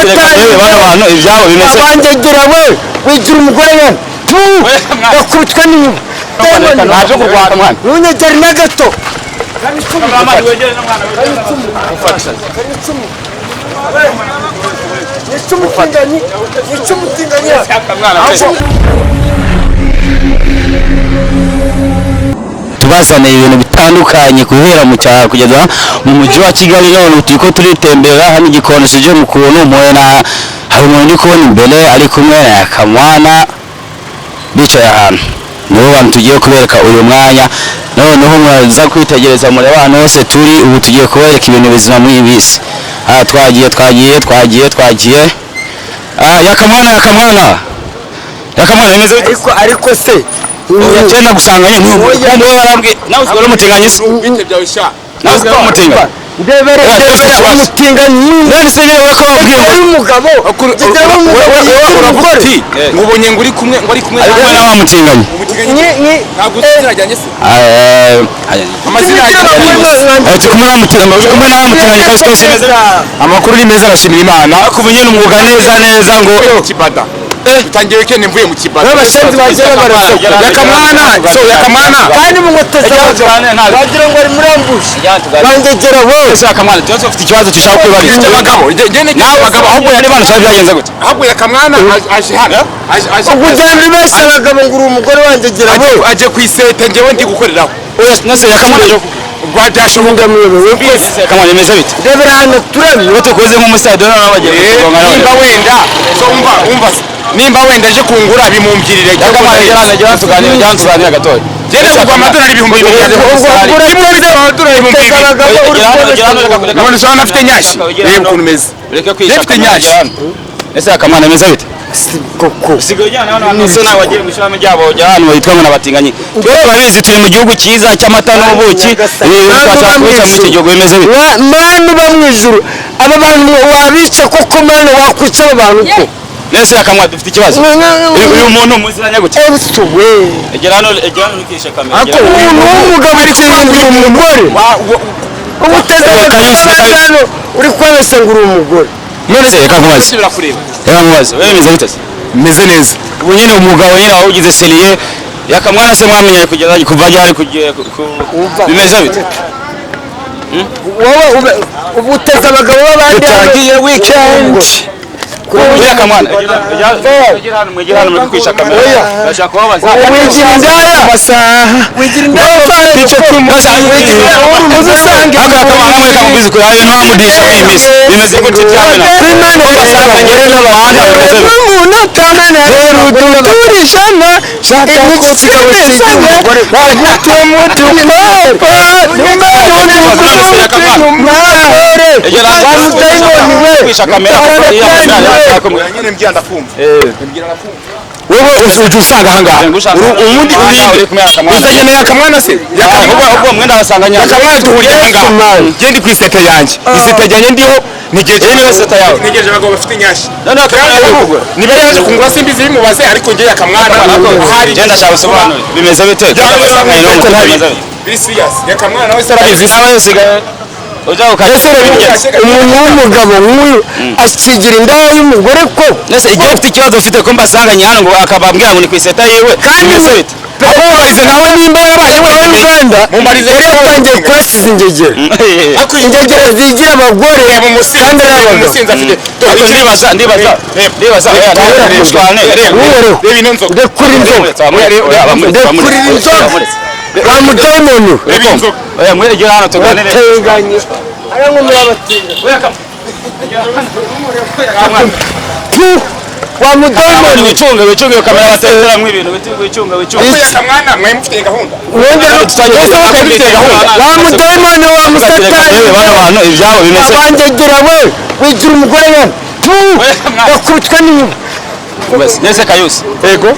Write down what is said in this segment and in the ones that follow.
Reka bano bantu ibyabo bimeze. Abangegera we, wigira umugore we tu, bakubitwa n'inyuma. Ntabyo kurwana, mwana. Ntunyegere na gato. Nica umutinganyi, nica umutinganyi. Tubazaniye ibintu bitandukanye guhera mu cyaro kugeza mu mujyi wa Kigali. None ubu turiko turitembera hano igikondo sije mu kuntu mpuye na hari umuntu ndi kubona imbere ari kumwe na Kamwana bicaye ahantu. Nibo bantu tugiye kubereka uyu mwanya. Noneho muraza kwitegereza, mureba ahantu hose turi ubu. Tugiye kubereka ibintu bizima muri iyi bisi. Aha twagiye, twagiye, twagiye, twagiye. Ah, Yakamwana, Yakamwana, Yakamwana, bimeze bite? Ariko se Oya, gusanganye nk'uyu kandi wowe warambwiye nawe usigaye uri umutinganyi se? Bite byawe sha? Nawe usigaye uri umutinganyi? Ndebere. Oya, ndebere. twese ikibazo. Umutinganyi. None se nyine wowe ko wabwiye ngo ari umugabo, ngegera umugabo yigira Uravuga umugore. uti ngo ubonye ngo uri kumwe, ngo ari kumwe. Ari kumwe na wa mutinganyi. Umutinganyi? Ni Ntabwo uzi izina ryanjye se? Amazina Wigira yanjye abagore. Turi kumwe na wa mutinganyi, turi kumwe na wa mutinganyi kandi twese bimeze. Amakuru ni meza, arashimira Imana. Ariko ubu nyine umwuga neza neza ngo Mu Kibada dutangiye weekend, mvuye mu Kibada. N'abashenzi bagera baraseka. Yakamwana, so Yakamwana. Kandi mu nkweto zawe wagira ngo ari muri ambushi. Bangegera we. Ese Yakamwana, tuba ufite ikibazo dushaka kwibariza. Njye abagabo, njye njye Nawe abagabo ahubwo yari bana byagenze gute? Ahubwo Yakamwana aje hano, aje Ubwo ugenda ubeshya abagabo ngo uri umugore, wangegera we. Aje ku isete njyewe ndi gukoreraho. Oya, nase Yakamwana aje. Ubwo byashoboka. Ndamuyobewe. Yakamwana, bimeze bite? Ndebera hano turabye. Iyo tukoze nk'umusaza dore nawe bagiye kugonga nawe. Nimba wenda, so umva, umva se. Nimba wenda aje kungura bimumbwirire. Yakamwana, gera hano, gera hano tuganire, gera hano tuganire gatoya. Genda kugwa amadolari 2000. Kimwe bigura amadolari 2000. Abagabo uri kubeshya. None se urabona afite nyashi? Reba ukuntu umeze. Ureke kwica. Afite nyashi. Ese Yakamwana, bimeze bite? Koko. Usigaye ujyana hano hantu se nawe wagiye mu ishami ryabo, ujya ahantu hitwa ngo n'abatinganyi. Twe turabizi, turi mu gihugu cyiza cy'amata n'ubuki. Ibi twashaka kubica muri iki gihugu, bimeze bite? Mani uba mu ijuru, aba bantu wabica koko? Mani, wakwica aba bantu ko? Nese Yakamwana, dufite ikibazo. Uyu muntu muziranye gute? Ebusu we. Egera hano, egera hano ntukishe kamera. Ako Umuntu w'umugabo ukingira umugore, uba uteze Kayusi, abagabo Kayusi. hano uri kubabeshya ngo uri umugore. None se reka nkubaze. Birakureba. Reka nkubaze. Wewe bimeze bite se? Meze neza. Ubu nyine umugabo nyine wawugize seriye. Yakamwana se mwamenyanye kugeza kuva ryari kugiye bimeze bite? Wowe uba uteze abagabo b'abandi hano. Dutangiye weekend. Oya Kamwana, egera hano, mwegere hano muri kwica kamera. Ndashaka kubabaza. Wigira indaya. Amasaha. Wigira indaya. Icyo Usange. Aka Kamwana, mwe kamubwiza ukuri, hari ibintu wamudisha muri iyi minsi. Bimeze gute ibyawe nawe? Imana. Basanganye n'abahanga, bimeze bite? Umuntu atamena ruduturishana shaka kusimesana Egera hano. Kwica kamera kuko iriya kamera yashaka kumwe. Nyine mbwira ndakumva. Wowe ujya usanga ahangaha. Ubundi urinde. Uzanye na Yakamwana se? Ahubwo ahubwo mwenda wasanganye. Yakamwana duhuriye ahangaha. Njye ndi ku isete yanjye. Isete yanjye ndiho ntegereje. Iyi niyo seta yawe. Ntegereje abagabo bafite nyashi. None Yakamwana yaje kugura. Niba yaje kungura simbizi, bimubaze, ariko njye Yakamwana ahari. Genda shaka usobanure. Bimeze bite? Basanganye n'umuntu, bimeze bite? Biri serious. Yakamwana nawe se arabizi? Nawe usigaye ujya ukajya. Umuntu w'umugabo nk'uyu akigira indaya y'umugore ko? Nese igihe ufite ikibazo ufite ko mbasanganye hano ngo akababwira ngo ni ku iseta yiwe. Kandi Bimeze bite? Mubarize nawe nimba yarabaye wa wenyine. Uganda Mumarize. yari yatangiye kurasiza ingegera, ingegera zigira abagore Reba umusinzi. kandi ari Reba abagabo. umusinzi afite. Ariko ndibaza, ndibaza, ndibaza, oya, ntushwane, reba. Wihereho. Reba ino nzoga. Ndekura inzoga. Ndekurira inzoga wa mudayimoni we. Reba inzoga. Oya, mwegere hano tuganire. Bateganye arankomera abatinda tu wa mudayimoni. Wicunge, wicunge iyo kamera batekeramo ibintu, wicunge, wicunge. Ariko Yakamwana mwari mufite gahunda. Wongera Tutagiye wa mudayimoni wa musatani. Reba bano bantu ibyabo bimeze. Abangegera we, wigira umugore we tu, bakubitwa n'inyuma. Nese Kayusi. Yego.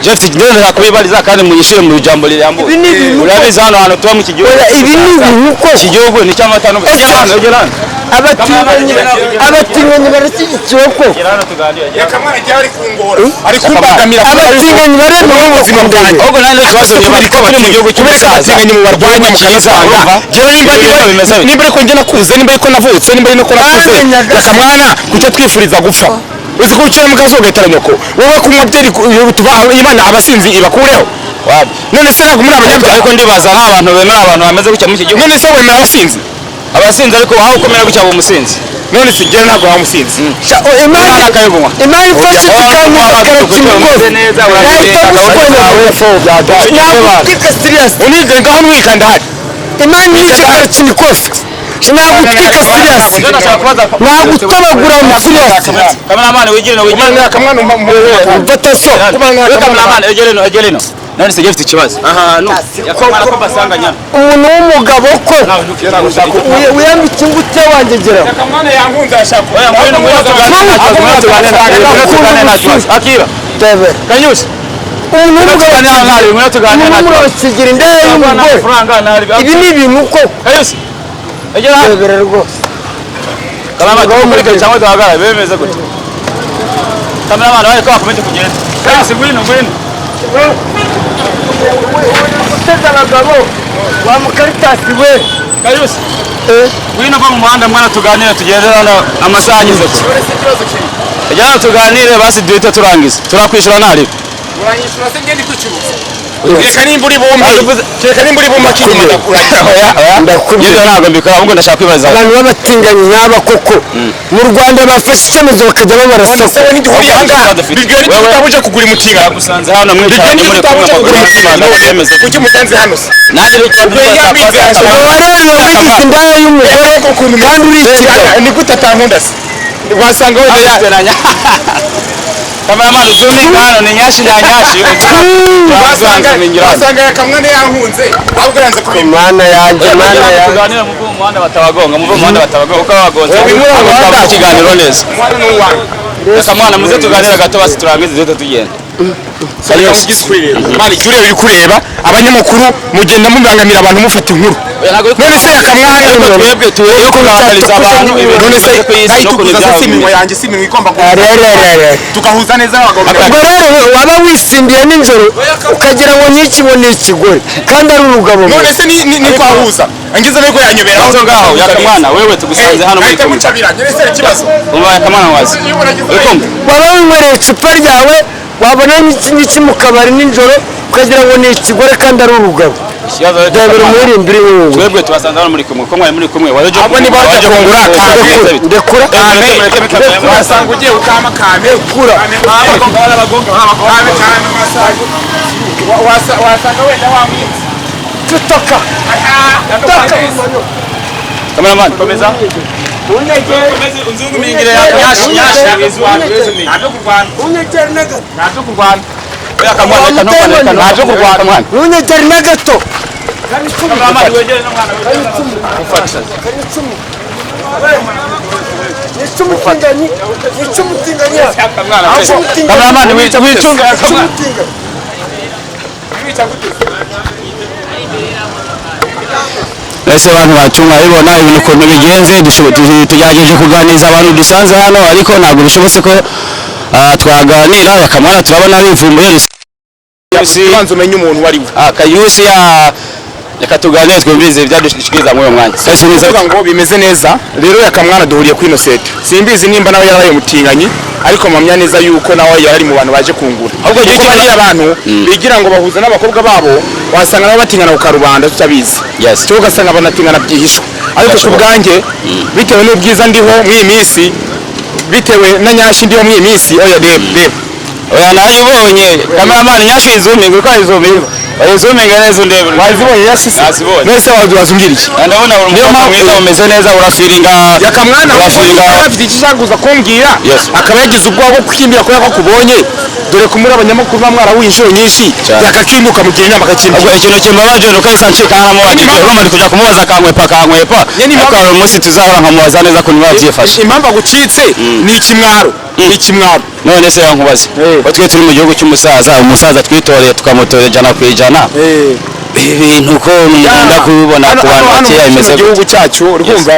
Jeff, ndashaka kubibariza kandi muyishyire mu ijambo rirambuye. Ibi ni ibintu Urabizi hano hantu tuba mu iki gihugu. Oya, ibi ni ibintu ko Iki gihugu ni icy'amata n'ubuki. Ese- Egera hano, egera hano. Abatinganyi, abatinganyi barashyigikiye. ikiboko. Yakamwana gihe ari kungora, ari kumbangamira. Abatinganyi baremewe mu buzima bwanjye. Ahubwo nanjye ikibazo niba ariko turi mu gihugu cy'umusaza, abatinganyi mu barwanya mukanasanga jewe nimba nimba ariko njye nakuze, nimba ariko navutse, nimba ariko nakuze, Yakamwana kucyo twifuriza gupfa. Uzi ko uciye mu kazo ugatera nyoko wowe kunywa byeri tuba Imana abasinzi ibakureho. None se ntabwo muri abanyabyaha? Ariko ndibaza nk'abantu bemera abantu bameze gutya muri iki gihugu. None se wemera abasinzi? Abasinzi, ariko aho ukomera gutya uba umusinzi. None se njyewe ntabwo waba umusinzi? Imana akayibunywa. Imana ifashe tukankuza karacimikofi, nahita gushwanya, nagutwika serious. Unize ngaho nwika ndahari. Imana yice karacimikofi, nagutwika serious, nagutabagura mu serious. Cameraman, wigire no, wigire. Umwana akamwana. Mfata so. Cameraman, egere no, egere no. None se ufite ikibazo ahantu Yakamwana ko basanganya? Umuntu w'umugabo ko wiyambitse ingutiya wangegeraho. Yakamwana yankunze ashaka. Oya, ngwino, ngwino tuganire, nta kibazo, ngwino tuganire, ngwino tuganire, nta kibazo. Akira. Tebe. Kanyusi. Umuntu w'umugabo Tuganire ntari, ngwino tuganire, nta umuntu kibazo. w'umugabo kigira indaya y'umugore. Amafaranga ntari. Ibi ni ibintu koko. Kanyusi, egera hano. Tebere rwose. Cameraman, tumukurike cyangwa duhagarare bemeze gutya? Cameraman, waye ko wakomeje kugenda. Kanyusi, ngwino, ngwino. Guteza abagabo wa mukaritasi we. Kanyusi, ngwino va mu muhanda mwana, tuganire, tugende hano amasaha ageze kure. Egera hano tuganire basi, duhite turangiza, turakwishyura ntari. Uranyishyura se ngende kwicuruza? Reka nimba uri bumpe, reka nimba uri bumpe akinyuma ndakurangiza. Ndakubwira. Ibyo ntabwo mbikora, ahubwo ndashaka kwibaza. Abantu b'abatinganyi nk'aba koko mu Rwanda bafashe icyemezo bakajya babarasa. Se we ntigihuriye aha ngaha, bibwira n'icyo utabuje kugura imutinga. Gusanze hano mwicaranye muri kumwe, kugura amaguru umutinga yemeze. Kuki musanze hano se? Nanjye Ubwo Uba wareba wigize indaya y'umugore kandi uri ikigabo. Ni gute atankunda se? Wasanga wenda ya Cameraman, uzoominga hano, ni nyashi na nyashi. Wasanga Yakamwana yankunze ahubwo yanze kubimenya. Mana yanjye, Mana yanjye. Tuganire, muve mu muhanda batabagonga, muve mu muhanda batabagonga, kuko babagonze Wowe muri abo twaba ikiganiro neza. Umwana ni uwanjye. Reka mwana, muze tuganire gato basi, turangize duhite tugenda. Reka mubwize ukuri rero mani, jya ureba uri kureba abanyamakuru mugenda mubangamira abantu mufata inkuru. None se Yakamwana Ariko twebwe tuwe kugaragariza abantu ibintu none se bimeze ku isi no kuntu ndayitukuza se? ibyaha Si iminwa bimeze. yanjye, si iminwa igomba Arererere. tugahuza neza abagabo. Ubwo rero waba wisindiye nijoro ukagira ngo nyikibone ni ikigore kandi ari urugabo. None se ni kwahuza angize ariko yanyobera. Aho ngaho Yakamwana, wewe tugusanze hano muri ahita kumwe. Mucabira none se ikibazo. Umva Yakamwana, wazi uri kumva. Waba winywereye icupa ryawe, wabona n'iki n'iki mu kabari nijoro ukagira ngo ni ikigore kandi ari urugabo. Ikibazo rero, Byabera Yakamwana, umuririmbiri w'ubu. twebwe tubasanze hano muri kumwe, ko mwari muri kumwe waje Abo ni baje kungura kame. Ndekura. Wasanga ugiye ukama kame Kura. Kame kame wasanga wenda wamwitse. Tutaka taka. Cameraman, komeza unzungumingire nyashi nyashi. Ntabyo kurwana. Unyegere na gato. Ntabyo kurwana. Yakamwana, reka ntukwane, reka ntabyo kurwana mwana. Unyegere na gato. Cameraman, wegere no mwana. Nicumutinganyi, nicumutinganyi. Cameraman, wicunga Yakamwana. Wica gute? Ese abantu bacu mwabibona ibintu ukuntu bigenze? Tugerageje kuganiriza abantu dusanze hano, ariko ntabwo bishobotse ko twaganira. Yakamwana turabona bivumbuye. Ubanza umenye umuntu uwo ari we. Kayusi ya, reka tuganire twumvirize ibyadushikiriza muri uyu mwanya. Kayusi, neza. Kuvuga ngo bimeze neza rero, Yakamwana duhuriye kuri ino set, simbizi nimba nawe yarabaye umutinganyi, ariko mpamya neza yuko nawe yari mu bantu baje kungura. Ahubwo Kuko bariya abantu bigira ngo bahuza n'abakobwa babo, wasanga nabo batingana ku karubanda tutabizi, cyangwa ugasanga banatingana byihishwa. Ariko ku Birashoboka. bwanjye, bitewe n'ubwiza ndiho muri iyi minsi, bitewe na nyashi ndiho muri iyi minsi, oya, reba reba. Oya, nayo ubonye cameraman, nyashi izuminga uko izuminga, izuminga neza undebe. Wazibonye nyashi se? Nazibonye. None se wazumbwira iki? Ndabona uri Niyo umukobwa mwiza, umeze neza, urafiringa. Yakamwana Urafiringa. afite icyo ashaka kuza kumbwira, akaba yagize ubwoba bwo kukimbwira kubera ko akubonye, dore ko muri abanyamakuru baba mwarahuye inshuro nyinshi. Cyane. Yakakimuka mugira inama akakimbwira. Ubwo ikintu kimbabaje ni uko ahise ancika ntaramubajije. Urumva ndi kujya kumubaza akankwepa akankwepa. Nyine Ariko hari umunsi tuzahora nkamubaza neza ukuntu biba byifashe. Impamvu agucitse ni ikimwaro, ni ikimwaro. None se yankubaze, ko twe turi mu gihugu cy'umusaza, umusaza twitoreye tukamutora 100%, ibi bintu ko nkunda kubibona ku bantu Hano bakeya muri bimeze kino gute? gihugu cyacu, urumva,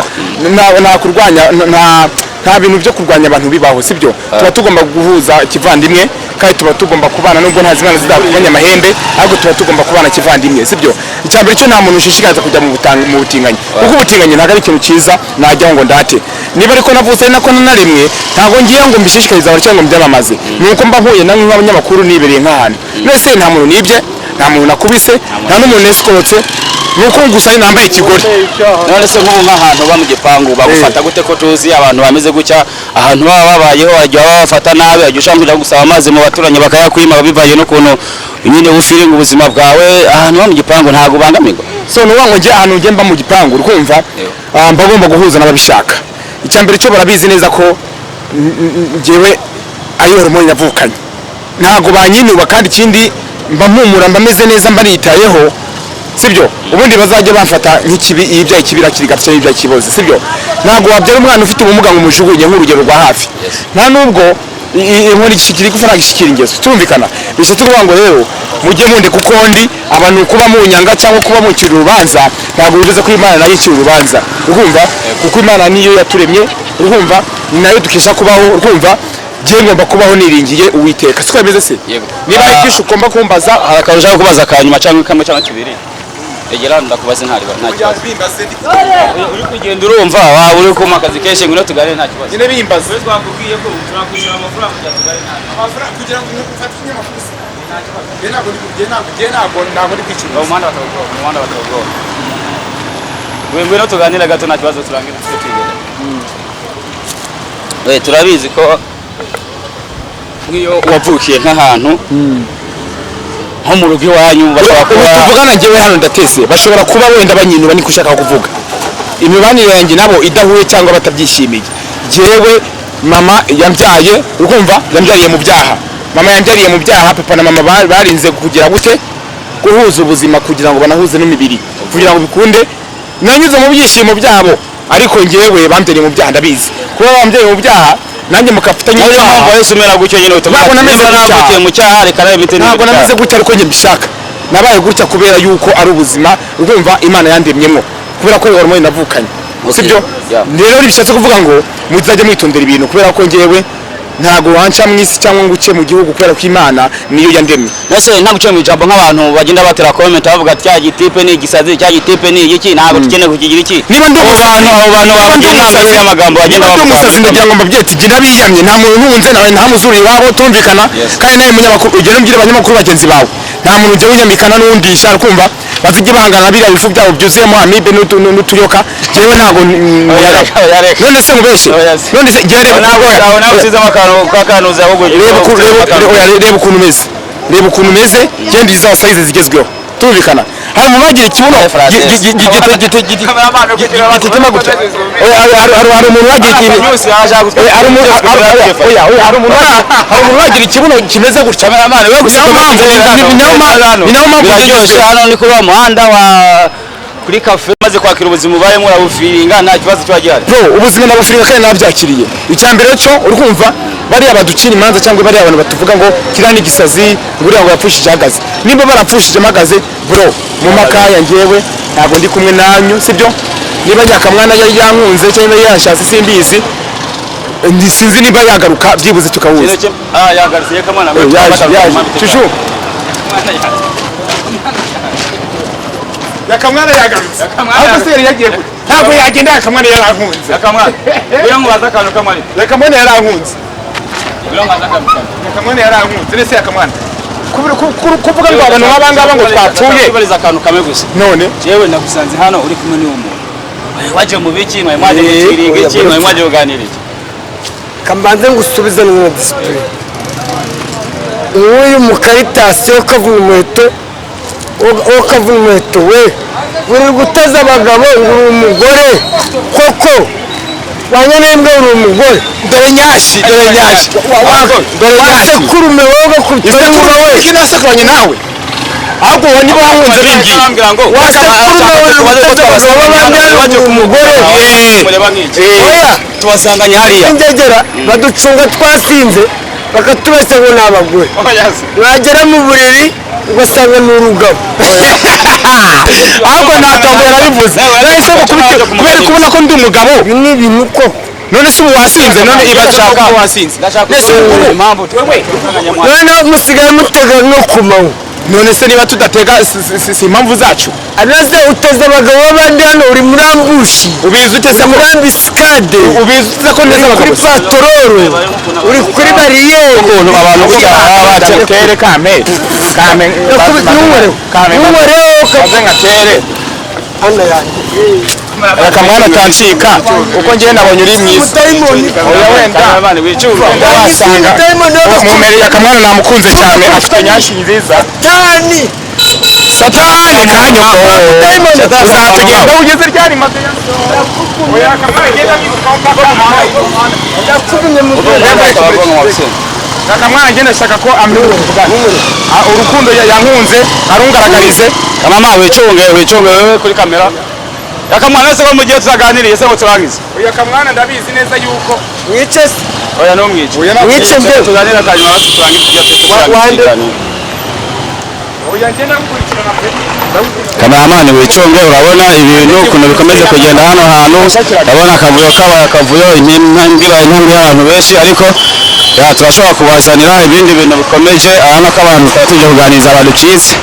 nta kurwanya, nta Nta bintu byo kurwanya abantu bibaho, sibyo? Tuba tugomba guhuza kivandimwe, kandi tuba tugomba kubana, nubwo nta zimana zidakubanya amahembe, ariko tuba tugomba kubana kivandimwe, sibyo? Icya mbere cyo, nta muntu ushishikariza kujya mu butinganyi, kuko ubutinganyi ntabwo ari ikintu cyiza. Najyaho ngo ndate niba ariko navutse ari nako naremwe, ntabwo ngiye ngo mbishishikarize abantu cyangwa ngo mbyamamaze. Ni uko mba mpuye namwe nk'abanyamakuru, nibereye nk'ahantu. None nta muntu nibye, nta muntu nakubise, nta n'umuntu nesikorotse, ni uko gusa nambaye ikigore. None se nk'ubu nk'ahantu uba mu gipangu bagufata gute, ko tuzi abantu bameze gutya ahantu baba babayeho bajya babafata nabi, wajya ushaka kujya gusaba amazi mu baturanyi bakayakwima, bivanye n'ukuntu nyine ufiringa ubuzima bwawe? Ahantu uba mu gipangu ntabwo ubangamirwa? So ni ngo njye ahantu njye mba mu gipangu, urumva, mba ngomba guhuza n'ababishaka. Icya mbere cyo, barabizi neza ko njyewe ari hormone navukanye, ntabwo banyinuba. Kandi ikindi, mba mpumura, mba meze neza, mba nitayeho, sibyo? Ubundi bazajya bamfata nk'ikibi, iyo ibyaye ikibi irakirigata cyangwa ibyaye ikiboze, sibyo? Ntabwo wabyara umwana ufite ubumuga ngo umujugunye, nk'urugero rwa hafi. Nta nubwo inkoni igishikira igufa ntabwo ishikira ingeso, turumvikana? Bishatse kuvuga ngo rero mujye munde, kuko ndi abantu kuba munyanga cyangwa kuba muncira urubanza ntabwo bivuze ko Imana nayo icira urubanza, urumva? Kuko Imana niyo yaturemye, urumva, ni nayo dukesha kubaho, urumva? Njye ngomba kubaho niringiye Uwiteka, siko bimeze se? Yego. Niba hari byinshi ugomba kumbaza. Hari akantu ushaka kubaza akanyuma, cyangwa kamwe cyangwa tubiri? Egera ndakubaze, nta kibazo. Uri kugenda, urumva waba uri kumpa akazi kenshi. Ngwino tuganire, nta kibazo. Nyine bimbaze. Twakubwiye ko turakwishyura amafaranga kugira tuganire, nta Amafaranga kugira ngo ufate ikinyamakuru se? Njye ntabwo ndi, njye ntabwo ndi kwicuruza. Mu muhanda batawugora, mu muhanda batawugora. Ngwino tuganire gato, nta kibazo, turangize tujye twigenda. We turabizi ko nk'iyo wavukiye nk'ahantu nko mu rugo iwanyu bashobora Ubu kuba tuvugana, njyewe hano ndatese, bashobora kuba wenda banyinuba, niko ushaka kuvuga, imibanire yanjye nabo idahuye cyangwa batabyishimiye. Njyewe mama yambyaye, urumva, yambyariye mu byaha, mama yambyariye mu byaha. Papa na mama barinze kugira gute, guhuza ubuzima kugira ngo banahuze n'imibiri kugira ngo bikunde. Nanyuze mu byishimo byabo, ariko njyewe bambyariye mu byaha, ndabizi. Kuba bambyariye mu byaha, nanjye mukafatanya Niyo icyaha. mpamvu wahise umera gutyo nyine, uhita Ntabwo uvuga ati, nameze niba gutya. navukiye mu cyaha, reka nawe mpite Ntabwo nibera nameze icyaha. gutya ariko njye mbishaka. Nabaye gutya kubera yuko ari ubuzima, urumva, Imana yandemyemo, kubera ko hormone navukanye, sibyo? Yeah. Rero bishatse kuvuga ngo muzajye mwitondera ibintu, kubera ko njyewe ntabwo wanca mu isi cyangwa ngo uce mu gihugu, kubera ko Imana niyo yandemye. Ese nta guciye mu ijambo, nk'abantu bagenda batera comment bavuga ati cya gitipe ni igisazi, cya gitipe ni igiki, ntabwo dukeneye kukigira iki? Niba ndi Abo umusazi, bantu, abo bantu niba ndi bakugira inama umusazi, y'amagambo bagenda niba ndi bavuga. umusazi, ndagira ngo mbabwire ati jye ndabiyamye, nta muntu ntunze nawe, nta muzuru iwabo, tumvikana? Kandi nawe munyamakuru, ugende umbwire abanyamakuru bagenzi bawe, nta muntu ujya winyamikana n'undisha, kumva bazijye bahangana na biriya bifu byabo byuzuyemo amibe n'utuyoka. Jyewe ntabwo Oya, oya, reka. None se nkubeshye? Oya, se. None se jyewe reba Nawe oya, nawe nawe oya. usizemo akantu k'akanuzi ahubwo. Reba ukuntu, oya, reba ukuntu umeze, reba ukuntu umeze. Genda iza size zigezweho, tumvikana? Hari umuntu wagira ikibuno gitetema gutya? Oya, hari umuntu wagira ikintu? Oya, hari umuntu, oya, oya, hari umuntu wagira ikibuno kimeze gutya? Ni nayo mpamvu Biraryoshye hano, ni kuri wa muhanda wa kuri cafe. Maze kwakira ubuzima ubayemo, urabufiringa, nta kibazo kiba gihari? Bro, ubuzima nabufiringa kandi nabyakiriye. Icya mbere cyo, uri kumva, bariya baducira imanza cyangwa bariya abantu batuvuga ngo kiriya ni igisazi, buriya ngo yapfushije ahagaze, nimba barapfushije mpagaze, bro, mu makaya njyewe ntabwo ndi kumwe nanyu, sibyo? Niba nyakamwana yari yankunze cyangwa yari yanshatse, simbizi. Sinzi niba yagaruka, byibuze tukahuza. Ah, yagarutse yakamwana. Yaje, yaje shushu. Yakamwana yagarutse, ahubwo se yari yagiye gute? Ntabwo yagenda, Yakamwana yarankunze. Yakamwana, iyo nkubaza akantu kamwe. Yakamwana yarankunze. Iyo nkubaza akantu kamwe. Yakamwana yarankunze. Nese Yakamwana, kuvuga ngo abantu nk'aba ngaba ngo twapfuye. Kubariza akantu kamwe gusa. None Jewe nagusanze hano uri kumwe n'uwo muntu. Waje mu biki? Mwe mwaje Eh, mu kiringo oya, iki? buretse. Mwe mwaje kuganira iki? Kambanze ngusubize na disipurine. Nk'uyu mukaritasi wo kavuna umuheto, wo kavuna umuheto, we uri guteza abagabo ngo uri umugore koko, wanyanembwa, uri umugore. Dore nyashi, dore nyashi, dore nyashi. Wasekurume wowe, ugakubita Isekuru we. Iki nasekuranye nawe, ahubwo wowe niba wankunze bingiye. Arambwira ngo Wasekurume we, uri guteza abagabo b'abandi ngo uri umugore. Mureba nk'iki? Oya. Tubasanganye hariya. Ingegera baducunga twasinze, bakatubeshya ngo ni abagore, mwagera mu buriri ugasanga ni urugabo. Ahubwo ntatombo yarabivuze, nahise gukubita kubera kubona ko ndi umugabo. Ibi ni ibintu koko. None se ubu wasinze? None ibaze ko wasinze. Nese ubu Impamvu Noneho musigaye mutega no ku manywa. None se niba tudatega si impamvu zacu? Anaze uteze abagabo b'abandi hano, uri muri ambush. Ubizi ute se Uri ko muri embuscade. Ubizi ute ko neza Uri kuri abagabo se? patrol, uri kuri barrière. Ukuntu abantu baba Tere kame kame. Ntunkoreho. Kame. Ntunkoreho. Kaze nkatere. Hano yanjye. Reka mwana atancika, kuko njyewe nabonye uri mwiza. Umudayimoni. Oya, wenda wicunga. Wasanga Umudayimoni w'abakuru. mumere akamwana namukunze cyane, afite nyashi nziza. Tani. Satani kanyoko. Umudayimoni. Uzatugenda ugeze ryari maze? Oya, akamwana ngenda Ndakubimye mu Akamwana ngenda ashaka ko amenya urukundo yankunze arungaragarize. Mama, wicunge, wicunge wewe kuri kamera. Yakamwana se ko mugiye tuzaganiriye se ngo turangize? Oya, akamwana ndabizi neza yuko Mwice se. Oya, ntumwice. Mwice mbe. Tuganira kanyuma basi turangize ibyo Wande. turangize. Oya, ngenda gukurikirana pe. Kameramani, wicunge. Urabona ibintu ukuntu bikomeza kugenda hano hantu. Urabona akavuyo kabaye akavuyo, intambwe ibaye intambwe y'abantu benshi, ariko ya turashobora kubazanira ibindi bintu bikomeje. Urabona ko abantu twaba tuje kuganiriza abantu cyiza.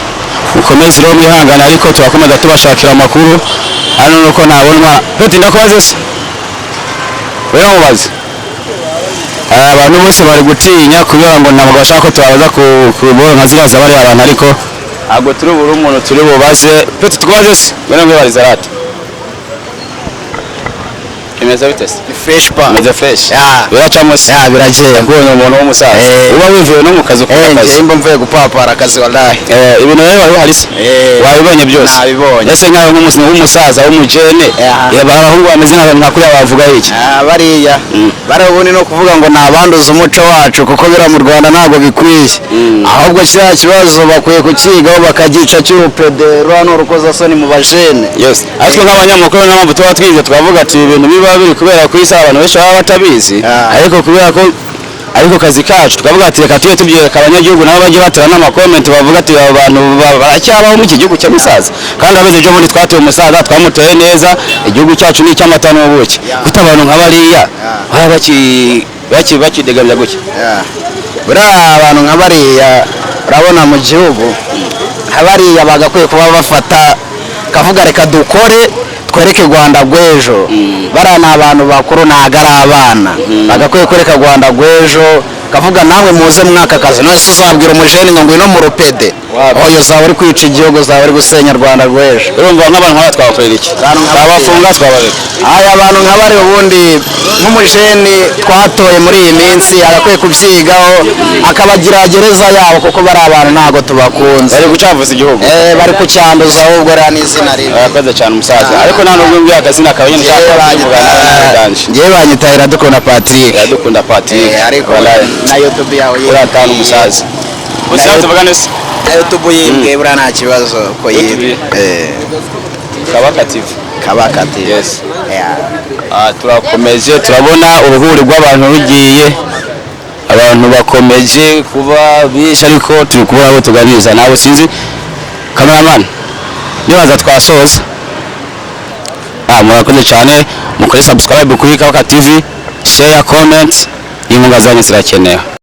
Mukomeze rero mwihangane, ariko turakomeza tubashakira amakuru hano. Nuko ntabonwa Peti, ndakubaze se, wewe mubaze. Abantu bose bari gutinya kubera ngo ntabwo bashaka ko tubabaza ku nka ziriya zabariya abantu, ariko ntabwo turi buri umuntu turi bubaze. Peti, tukubaze se, ngwino mwibarize rata. Imeze bite se? Fresh pa. Imeze fresh? Ya. Biracamo se? Ya, biragenda. Kubonye umuntu w'umusaza uba wivuye no mu kazi ukora Eh, akazi. njye mba mvuye gupapara akazi, wallahi. Ibintu rero wari uhari se? Eh. Wabibonye byose? Nabibonye. Ese nkawe nk'umusaza w'umujene, abahungu bameze nka kuriya bavuga iki? Ah, bariya bariya ubundi no kuvuga ngo ni abanduza umuco wacu, kuko biriya mu Rwanda ntabwo bikwiye. Ahubwo kiriya kibazo bakwiye kukigaho bakagica cy'urupedero hano, urukozasoni mu bajene. Yes, ariko nk'abanyamakuru niyo mpamvu tuba twize, tukavuga ati ibintu biba biri kubera ku isi abantu benshi baba batabizi. Ariko kubera ko ariko kazi kacu, tukavuga ati reka tujye tubyereka abanyagihugu, nabo bajye batera n'amakomenti, bavuga ati aba bantu baracyabaho muri iki gihugu cy'umusaza. Kandi abizi ejo bundi twatoye umusaza, twamuteye neza. Igihugu cyacu ni icy'amata n'ubuki. Kuko abantu nka bariya baba bakidegamya gutya? Yeah. Buriya abantu nka bariya, urabona mu gihugu nka bariya bagakwiye kuba bafata kavuga reka dukore twereke Rwanda rw'ejo. Bariya ni abantu bakuru, ntabwo ari abana. Bagakwiye kwereka Rwanda rw'ejo, kavuga namwe muze mwaka kazi. None se uzabwira umujene ngo ngwino mu rupede? Wapi. Oyo uzaba uri kwica igihugu, uzaba uri gusenya Rwanda rw'ejo. Urumva nk'abantu nk'aba twabakorera iki? Abantu nka bariya. Twabafunga, twabareka? Aya abantu nka bari ubundi nk'umujeni twatoye muri iyi minsi agakwiye kubyigaho, akabagira gereza yabo, kuko bari abantu ntabwo tubakunze. Bari gucavuza igihugu. Eh, bari kucyanduza ahubwo, rero n'izina ribi. Arakoze cyane umusaza, ariko nta nubwo mbwiye akazina kawe nyine, Njyewe ushaka kuvuga nawe naganje. Njyewe banyita Iradukunda Patrick. Iradukunda Patrick. Eh, ariko Wallahi. na YouTube yawe Uriya tanu umusaza gusa tuvugane se. Na YouTube yimbwe, buriya nta kibazo ko yibwe. YouTube. Eh. Kabaka TV. Kabaka TV. Yes. Yeah. Ah, turakomeje turabona uruhuri rw'abantu rugiye, abantu bakomeje kuba benshi, ariko turi kubura abo tuganiriza nawe. Sinzi, cameraman, nibaza twasoza. Murakoze cyane, mukore subscribe kuri Kabaka TV, share, comment, inkunga zanyu zirakenewe.